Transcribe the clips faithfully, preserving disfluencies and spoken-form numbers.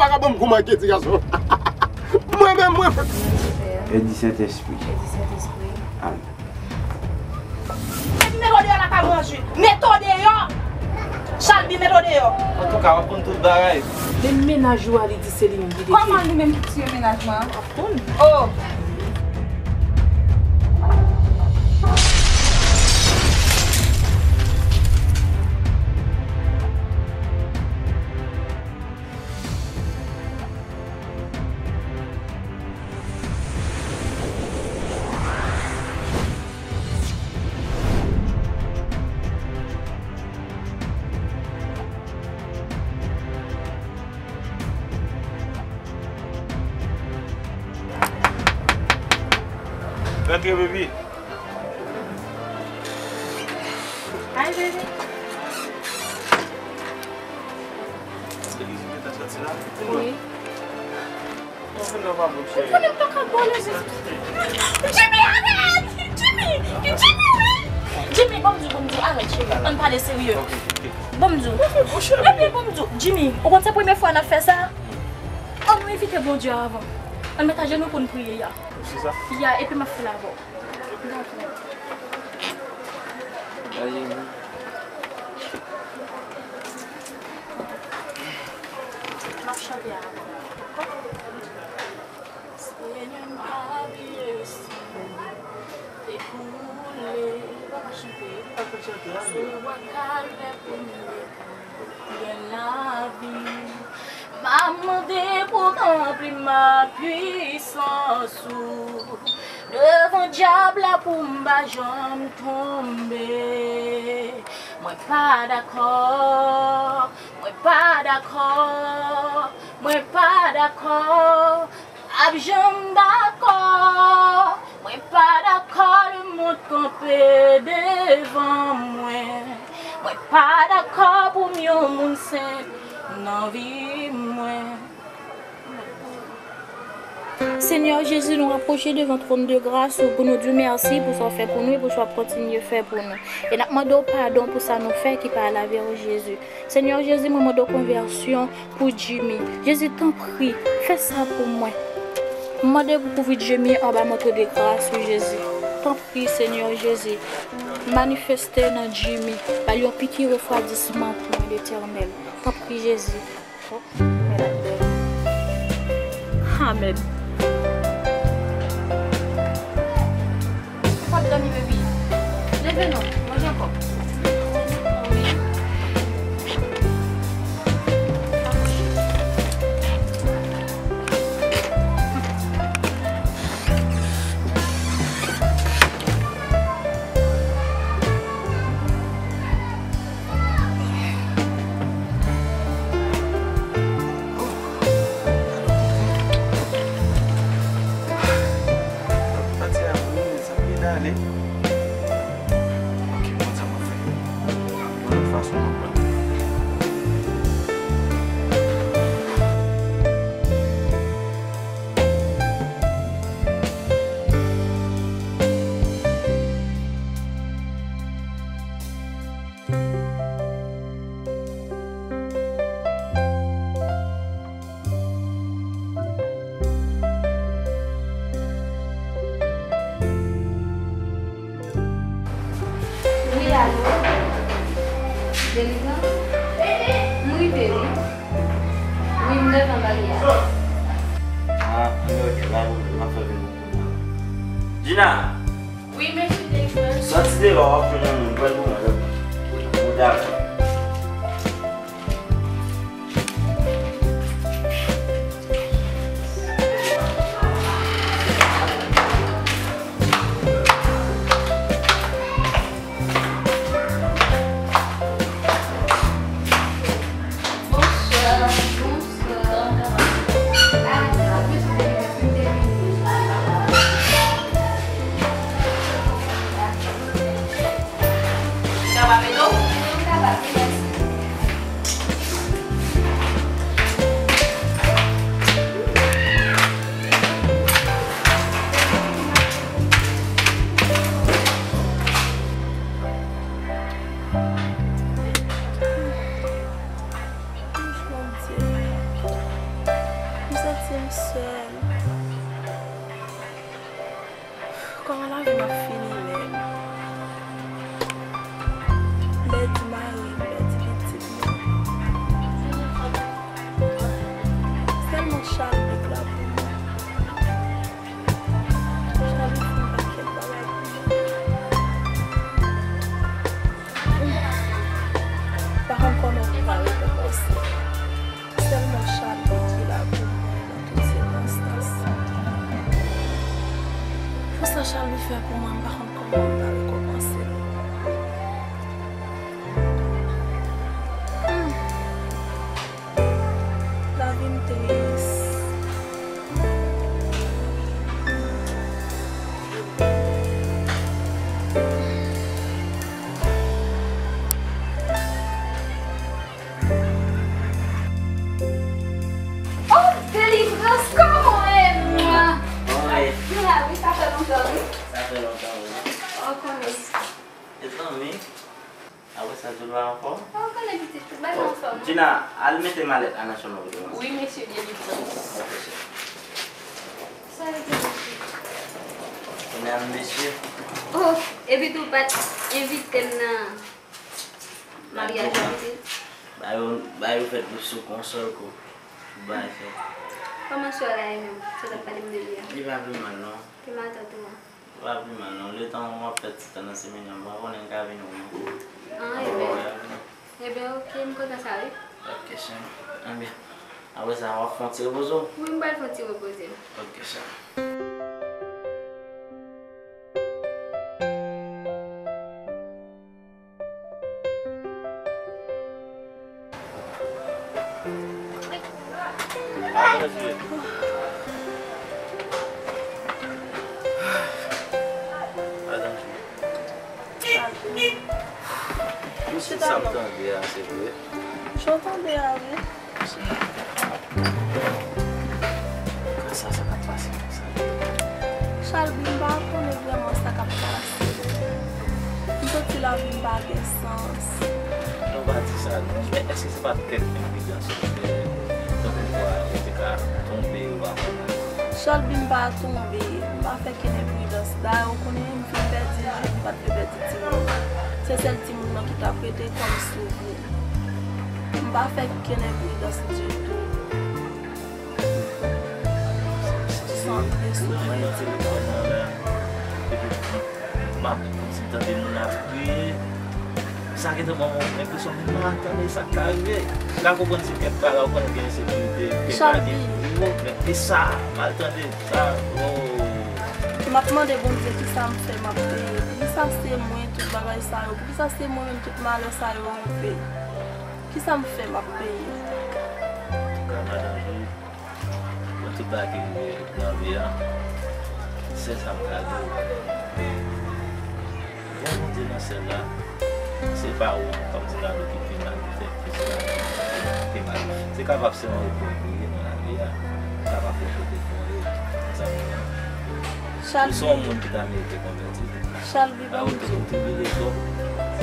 Ka ban m kou manke ti gason. Mwen menm, mwen. Pèdi Sentespri. Pèdi Sentespri. Amen. Mete w deyò lakay mwen, Anjou. Mete w deyò. Chalby, mete w deyò. Antouka, w ap konn tout bagay. Men mennaj ou a, li di se li menm ki te fè. Kòman li menm ki tiye mennaj mwen an? W ap konn. Oh. Rantre, baby. Hi, baby. Èske Lizou gentan soti la? Wi. Ou konnen m pa bon, cheri. Ou konnen m pa ka bò lè je. Jimmy, arèt! Jimmy! Jimmy, wi! Jimmy, ban m di w, ban m di w, arèt, cheri. Ann pale serye. Ok, ok. Ban m di w. Epi, ban m di w, Jimmy, ou konn se premye fwa n ap fè sa? Ann nou envite Bondye avan. Ann met ajenou pou n priye, ya. Ou si sa? Ya, epi m ap fè l avè w. Dakò. Ajenou. M ap chante avan. Senyè, m pa bliye san te koule sou bwa Kalvè pou m te gen lavi. M ap mande pou ranpli m ak pwisans ou. Devan dyab la pou m pa janm tonbe. Mwen pa dakò, mwen pa dakò, mwen pa dakò, m p ap janm dakò. Mwen pa dakò lemonn kanpe devan mwen. Mwen pa dakò pou m yon moun senp nan vi mwen. Senyè Jezi, nou rapwoche devan twòn de gras ou pou nou di w mèsi pou sa w fè pou nou e pou sa w ap kontinye fè pou nou. E n ap mande w padon pou sa nou fè ki pa al avè w, Jezi. Senyè Jezi, mwen mande w konvèsyon pou Jimmy. Jezi, tanpri, fè sa pou mwen. M mande w pou kouvri Jimmy anba manto de gras ou, Jezi. Tanpri, Senyè Jezi, manifeste nan Jimmy. Ba l yon piki refwadisman pou mwen, Letènèl. Tanpri, Jezi. Amen. Ou p ap dòmi, baby. Leve non, manje ankò. Wi. Sèl. Kòman lavi m ap fini menm? M pèdi mari m, m pèdi pitit mwen. Sèlman Charles ki la pou mwen. Charles fè yon pakèt bagay pou mwen. M pa konn kòman pou m rekonpanse. Sèlman Charles ki la pou mwen nan tout sikonstans. Pou sa Charles fè pou mwen, m pa konn kòman m ta rekonpanse l. Hmm. Lavi m tris. Oh, delivrans, kòman w ye? Mwen la wi, sa fè lontan wi. Sa fè lontan wi. Oh, kòman? Mezanmi, apre sa tout va anfòm? Oh, konnen pitit, tout bagay anfòm. Gina, al mete malèt la nan chanm nan pou mwen. Wi, mesye, delivrans. Ok, cheri. Sa e delivrans. Kounye a m bezwen. Oh, epi tou w pa t envite m nan maryaj la, pitit. Bagay yo, bagay yo fèt pou sou konsòl kou. Bagay fèt. Kòman sè w la ye menm? Sa w t ap pale m de li a? Li pa pi mal non. Pi mal tèt ou an? Li pa pi mal non. Letan w ap fè ti tan nan semèn nan, m pa konnen m ka vin wè w. Ah, ebyen. Ebyen, ok, m kontan sa wi. Ok, cheri. Ebyen, apre sa, w ap fè yon ti repoze w? Wi, m pral fè yon ti repoze m. Ok, cheri. Ou se sa m tande a, se vre? Jan w tande a, wi. Konsa, sa k ap pase konsa? Chalby, m pa konnen vrèman sa k ap pase. M santi lavi m pa gen sans. Non, pa di sa non. Men èske se pa t kèk enpridans ou fè? Tankou kwa ou te ka tonbe, ou pa konnen. Chalby, m pa tonbe. M pa fè kenn enpridans. Dayè, ou konnen, m fin pèdi Jude, m pa t vle pèdi timoun. Se sèl timoun nan ki t ap rete kòm souvni. M pa fè kenn enpridans ditou. Santre sou mwen. Epi m ap, kòmsi m tande moun ap kriye. Sa gentan ban mwen enpresyon m pa tande sa k ka rive. M ka konprann se kèk bagay ou konnen gen ensekirite, kèk bagay gen gwo, men e sa, m al tande sa, oh. M ap mande Bondye kisa m fè m ap peye. Poukisa se mwen tout bagay sa yo? Poukisa se mwen menm tout malè sa yo rive? Kisa m fè m ap peye? Antouka, madanm Jude, bon, tout bagay ki rive nan vi a, sèl sa m ka di w. Gen yon Bondye nan syèl la, se pa ou, kòmsi gade ki pi mal ki fèt, ki fè mal, ki mal. Se kapab se yon eprèv ou ye nan lavi a. Sa pa fè kote fon yo, sa ou se yon moun ki ta merite konvèti. Chalby, ban m di w,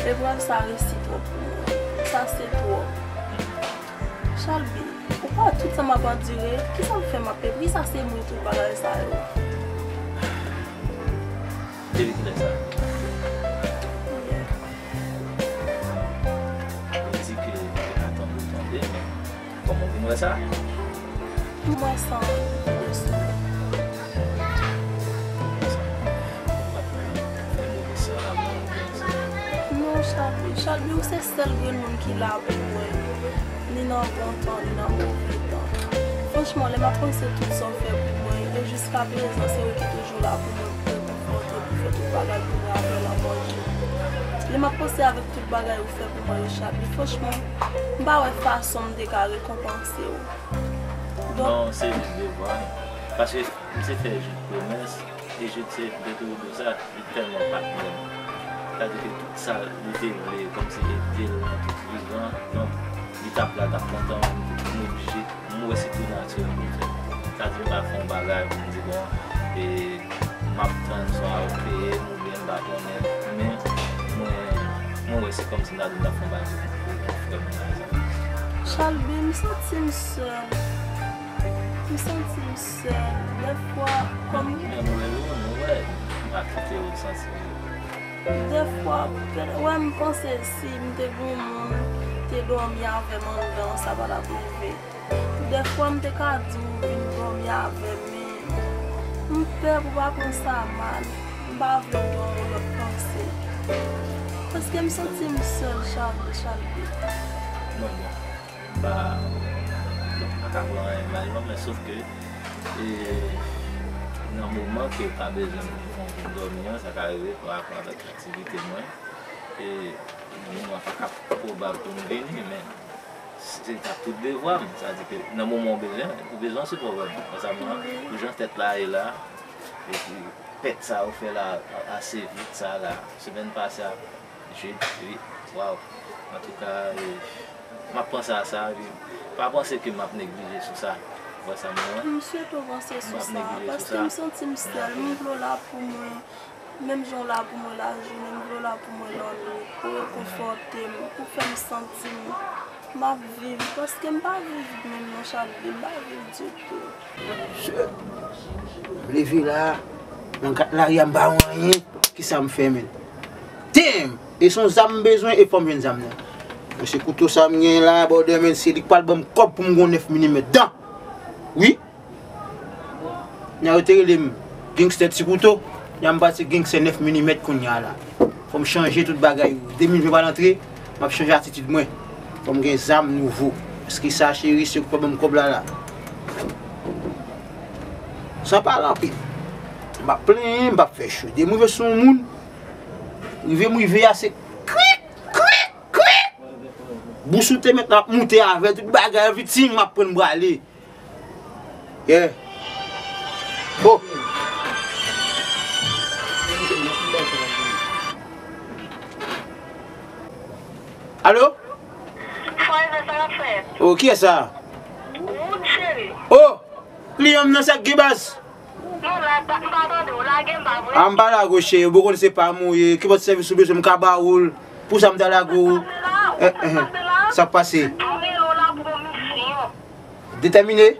eprèv sa resi twòp pou mwen. Sa se twòp. Chalby, ou pa wè tout sa m ap andire? Kisa m fè m ap peye? Poukisa se mwen tout bagay sa yo? Depi kilè sa? Yè. Ou di ke ou te ka tonbe, tonbe, men kòman w vin wè sa? M wè sa, Yesu. Non, Chalby. Chalby, ou se sèl grenn moun ki la pou mwen. Ni nan bon tan, ni nan move tan. Franchman, lè m ap panse tout sa w fè pou mwen, e jiskaprezan, se ou ki toujou la pou mwen, pou rekonfòte, pou fè tout bagay pou mwen avè lanmò Jezi. Lè m ap panse avèk tout bagay ou fè pou mwen yo, Chalby, franchman, m pa wè fason m te ka rekonpanse w. Donk, non, se vin devan. Paske m te fè Jude pwomès, e Jude se de tou de sa, li tèlman pa t menm. Sa di ke tout sa li te vle, kòmsi ede l nan tout vivan, donk, li t ap la, t ap kontan, m oblije, m wè se tou natirèl pou l fè. Sa di m pa fè yon bagay pou m di, bon, e, m ap tann swa yo peye m oubyen m pa konnen, men mwen, mwen wè se kòmsi m ta di m t ap fè yon bagay pou, pou, pou frè m nan sa. Chalby, m santi m sèl. M santi m sèl. Dèfwa, kòm. Mwen, mwen, mwen, mwen, mwen pa kite w santi m. Dèfwa, wè, m panse si m te gen yon moun te dòmi avè m anndan, sa pa t ap rive. Dèfwa, m te ka di w vin dòmi avè m, men m pè pou w pa pran sa mal. M pa vle w gen yon lòt panse. Paske m santi m sèl, Chalbe, Chalbe. Non, bon. M pa, m pa ka pran anyen mal, non, men sòf ke, e, nan moman ke w ta bezwen m pou m dòmi an, sa ka rive pa rapò avèk aktivite mwen. E, moman pa ka pwobab pou m vini, men se ta tout devwa m. Sa di ke nan moman w bezwen, ou bezwen sipò vrèman. Konsa, mwen, pou jan tèt la ye la, epi pèt sa yo fè la ase vit sa la, semèn pase a, jedi, wi, waw. Antouka, e, m ap panse a sa, epi pa panse ke m ap neglije sou sa. Ou wè sa m di w an? M swete w panse sou sa, paske m santi m sèl, m vle w la pou mwen. Menm jan w la pou mwen lajounen, m vle w la pou mwen lannwit, pou rekonfòte m, pou fè m santi m, m ap viv, paske m pa viv menm non, Chalbe, m pa viv ditou. Shit. M leve la, nan kat lari a, m pa wè anyen. Kisa m fè, menn? Damn! E se yon zam m bezwen, e fò m jwenn zam nan. Mwen, se kouto sa m genyen la, brother, menn, se li k pral ban m kòb pou m gen yon nèf milimèt. Dan! Wi! Nèg yo te rele m gangstè ti kouto, nèg m pase gangstè nèf milimèt kounye a la. Fò m chanje tout bagay. De mil ven pral antre, m ap chanje atitid mwen. Fò m gen zam nouvo. Paske sa, cheri, se yo k pral ban m kòb la la. San pale anpil. M p ap plenyen, m p ap fè cho. Depi m rive sou yon moun, rive m rive a, se krik, krik, krik. Bous ou te mèt la ap moute avè tout bagay, everything, m ap pran m prale. Yeah. Oh. Alo? Frè, sa k ap fèt? Oh, kiyès sa? Wood, cheri. Oh! Kliyan m nan sa k gen baz. Non, la, pa, m pa tande w. Lage m, pa vre? A, m pa lage w, cheri. Ou konn se pa m ou ye. Ki bòt sèvis ou bezwen, m ka ba ou l. Pou sa m ta lage w. Sa k pase la? Eh, eh, eh. Sa k pase? M rele w la pou yon misyon. Detèmine.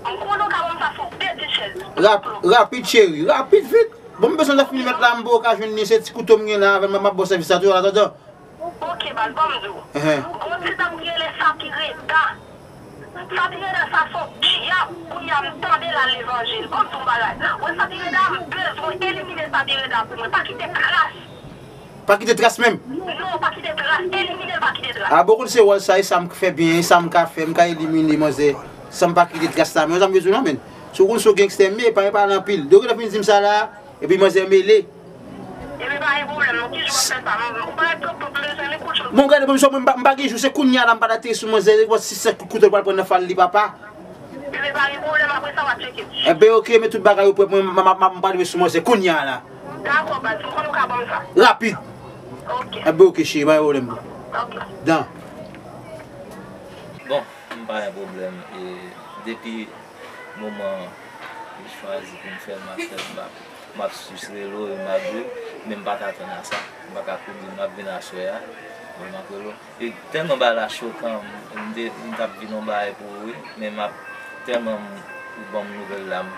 M konnen w ka ban m sa sou de ti chèz. Rap-, rapid, cheri. Rapid, vit. Bon, m bezwen nèf milimèt la, m ba w ka jwenn li. Se ti kouto m gen la, avè m, m ap ba w sèvis la, toujou an atandan. Ok, baz, ban m di w. Ehn. Gon ti dam ki rele Sapireda. Sapireda sa se yon dyab, kounye a m tande l al levanjil. Ban m di w yon bagay. Wè Sapireda, m bezwen elimine Sapireda pou mwen. Pa kite tras. Pa kite tras menm? Non, pa kite tras. Elimine l, pa kite tras. A bon, kote se wòl sa, e sa m fè byen, e sa m ka fè, m ka elimine manzè san m pa kite tras la. Men sa m bezwen la, menn. Si w konn se yon gangstè m ye, pa pale anpil. Depi w vin di m sa la, epi manzè mele. Ebyen, pa gen pwoblèm, non. Ki jou w ap fè sa? Ou pa wè tonton m bezwen li pou jodi. Bon, gade, bon, mwen, m pa, m pa gen jou, se kounye a la, m pa t ateri sou manzè, se sis sèt kout kouto l pral pran nan fal li, papa. Ebyen, pa gen pwoblèm, apre sa, w a tcheke. Ebyen, ok, men tout bagay yo prè pou mwen, m, m, m, m pral rive sou manzè kounye a la. Dakò, baz, m konnen w ka ban m sa. Rapid. Ok. Ebyen, ok, cheri, pa gen pwoblèm. Ok. Dan. Bon, m pa gen pwoblèm, e, depi moman li chwazi pou m fè l, m ap fè l, m ap, m ap jis rele w e m ap di w, men m pa ka tann a sa. M pa ka kou di m ap vin aswè a, men m ap rele w. E tèlman bagay la chokan, m te, m t ap vin yon bagay pou ou, wi, men m ap, tèlman m, ou ban m nouvèl la, m,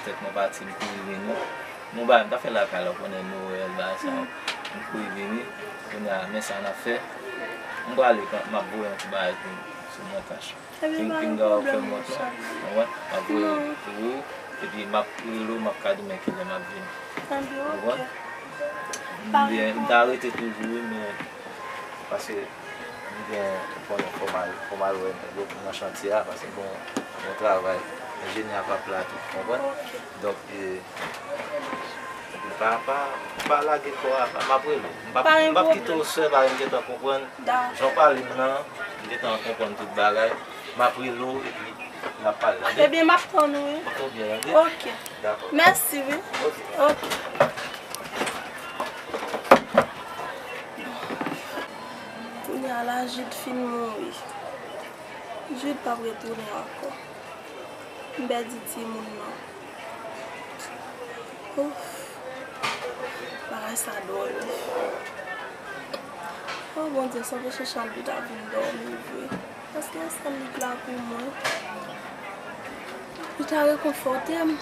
tèt mwen pati, m kouri vini. Yon bagay, m ta fè lakay la, ou konnen Nwèl, bagay sa yo. M kouri vini, kounye a, men sa n ap fè. M prale, m ap voye yon ti bagay pou, sou montaj. Ebyen, pa gen pwoblèm, Richard. Ou konprann? M ap voye pou ou, epi m ap rele w, m ap ka di w men kilè m ap vini. Ebyen, ok. Ou konprann? Ebyen, m ta rete toujou, wi, men paske m gen, ou konnen, fò m al, fò m al wè nèg yo nan chantye a, paske bon, bon travay. Enjenyè a p ap la tou, ou konprann? Ok. Donk, e, epi pa, pa, pa lage kò a, pa, m ap rele w. M p ap, m p ap kite w sèl, paske m gentan konprann. Jan w pale m nan, m gentan konprann tout bagay. M ap rele w epi n ap pale, tande? Ebyen, m ap tann ou, wi. Ok, byen, tande? Ok. Dakò. Mèsi, wi. Ok. Ok. Kounye a la, Jude fin mouri. Jude p ap retounen ankò. M pèdi timoun nan. Ouf. Bagay sa dwòl, wi. O Bondye, sanble se Chalbe ta vin dòmi vre. Paske se li k la pou mwen. Ou ta rekonfòte m.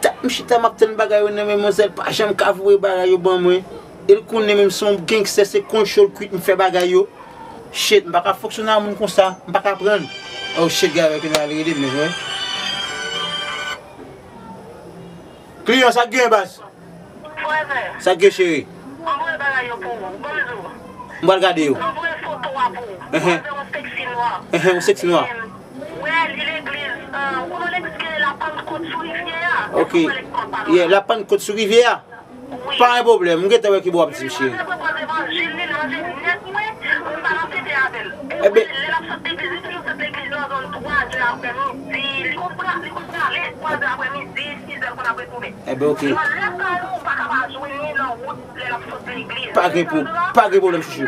Tèt m chita, m ap tann bagay yo nan men manzè l, pa janm ka voye bagay yo ban mwen. E l konnen menm se yon gangstè, se konn cho l kwit m fè bagay yo. Shit, m pa ka fonksyone ak moun konsa, m pa ka pran l. Oh shit, gade ki nan ale rele m, men, wi. Kliyan, sa k gen, baz? Frè, sa k gen, cheri? M voye bagay yo pou ou. Bonjou. M pral gade yo. M voye foto a pou ou. Enhen. Ou wè yon seksi nwa. Enhen, yon seksi nwa. Em, wè, li legliz, eh, ou konnen legliz ki rele La Pentecôte sou rivyè a? Ok. Ou wè legliz pa la? Yeah, La Pentecôte sou rivyè a? Wi. Pa gen pwoblèm, m gentan wè ki bò w ap di m, cheri. Li manje, li pral evanjil, li manje nèt, mwen, mwen pa nan tete avè l. Ebyen, lè l ap sot legliz, li toujou sot legliz nan zòn twa zè aprèmidi. Li konn pra-, li konn prale twa zè aprèmidi, sis zè l konn ap retounen. Ebyen, ok. Nan lè sa yo, ou pa ka pa jwenn li nan wout lè l ap sot legliz. Pa gen pwob-, pa gen pwoblèm, chouchou.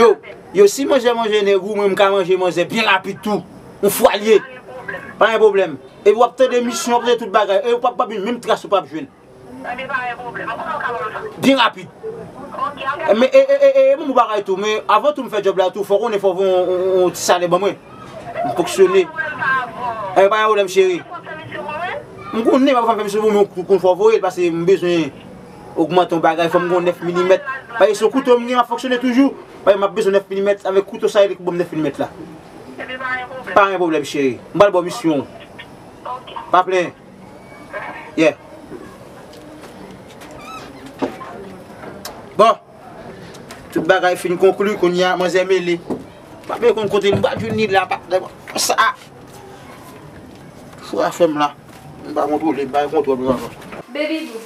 Yo, yo, si manzè manje nèg ou, mwen, m ka manje manzè byen rapid tou. Yon fwa l ye. Pa gen pwoblèm. Pa gen pwoblèm. Epi w ap tande misyon, w ap tande tout bagay. E w p ap, p ap jwenn menm tras ou p ap jwenn. Ebyen, pa gen pwoblèm. Ou konnen w ka ban m sa. Byen rapid. Ok, ok. E, men, e, e, e, e, e, bon, bon bagay tou, men avan tou m fè djòb la tou, fò w konnen fò w voye yon, yon, yon ti salè ban mwen. M fonksyone. E, pa gen pwoblèm, cheri. M konnen m ap fè misyon pou mwen, ou konn fò w voye l, paske m bezwen ogmante yon bagay, fò m gen yon nèf milimèt. Paske se yon kouto m gen, m ap fonksyone toujou. Paske m ap bezwen nèf milimèt, avèk kouto sa, li k ban m nèf milimèt la. Ebyen, pa gen pwoblèm. Pa gen pwoblèm, cheri. M pral ba w misyon. Ok. Pa plenyen. Yeah. Bon. Tout bagay fin konkli, kounye a, manzè mele. Pa bezwen konn kote m pral jwenn li la, pa, sa. Fou afè m la. M pa kontwole, m pa gen kontwòl m ankò. Baby boo.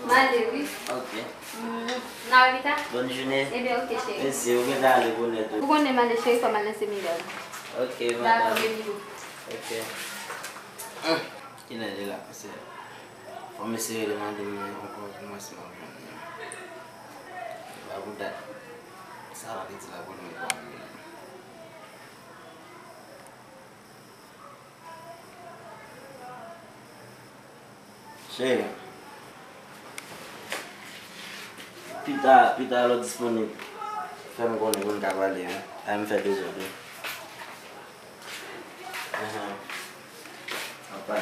M ale wi. Ok. Mm, n a wè pita? Bonne journée. Ebyen, ok, cheri. Mèsi, ou gentan ale bonè tou. Ou konnen m ale, cheri, fò m al nan semina. Ok, madam. Dakò, baby boo. Ok. Kilè l ye la, mesye? Fò m eseye rele madanm mwen ankò, pou m wè si m ap jwenn li. Ba pou dat. Sa va rete la pou nou, pou nou. Cheri, pita, pita lè w disponib, fè m konnen pou n ka pale, wi. Ay, m fè dezòd, wi. Ahan. Apa.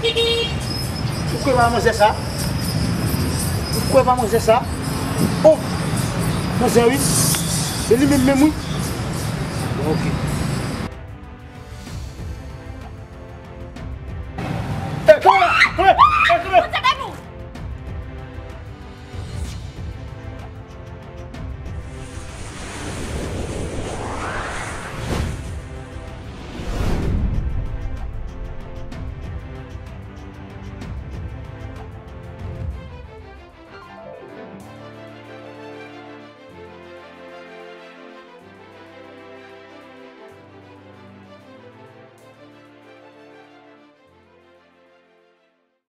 Ou kwè pa manzè sa? Ou kwè pa manzè sa? Oh! Manzè wi. E li menm menm wi. Bon, ok.